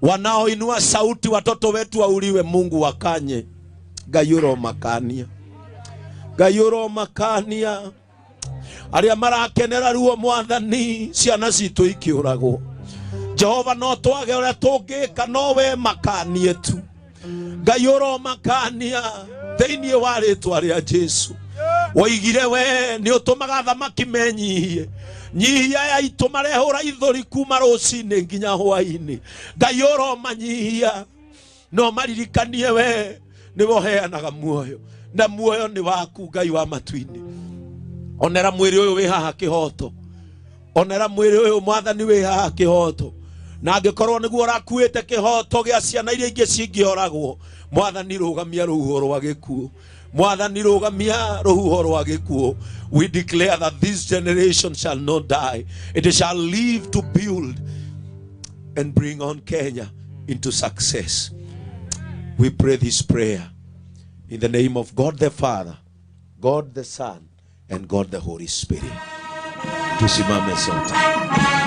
Wanaoinua sauti watoto wetu wauliwe, Mungu wakanye. Ngai ũromakania, Ngai ũromakania arĩa marakenera ruo Mwathani, ciana citũ ikĩũragwo. Jehova, no twage ũrĩa tũngĩka, no we makanie tu. Ngai ũromakania thĩinĩ wa rĩtwa rĩa Jesu. Woigire we nĩ ũtũmaga thamaki menyihie, nyihia ya itũ marehũra ithũri kuma rũcinĩ nginya hwainĩ. Ngai ũromanyihia, no maririkanie we nĩwe ũheanaga muoyo, na muoyo nĩ waku, Ngai wa matu-inĩ. Onera mwĩrĩ ũyũ wĩ haha kĩhoto, onera mwĩrĩ ũyũ, Mwathani, wĩ haha kĩhoto, na angĩkorwo nĩguo ũrakuĩte kĩhoto gĩa ciana iria ingĩ cingĩoragwo, Mwathani, rũgamia rũhuho rwa gĩkuũ. Mwathani, rũgamia rũhuho rwa gĩkuũ. We declare that this generation shall not die. It shall live to build and bring on Kenya into success. We pray this prayer in the name of God the Father, God the Son, and God the Holy Spirit. Tusimame sote.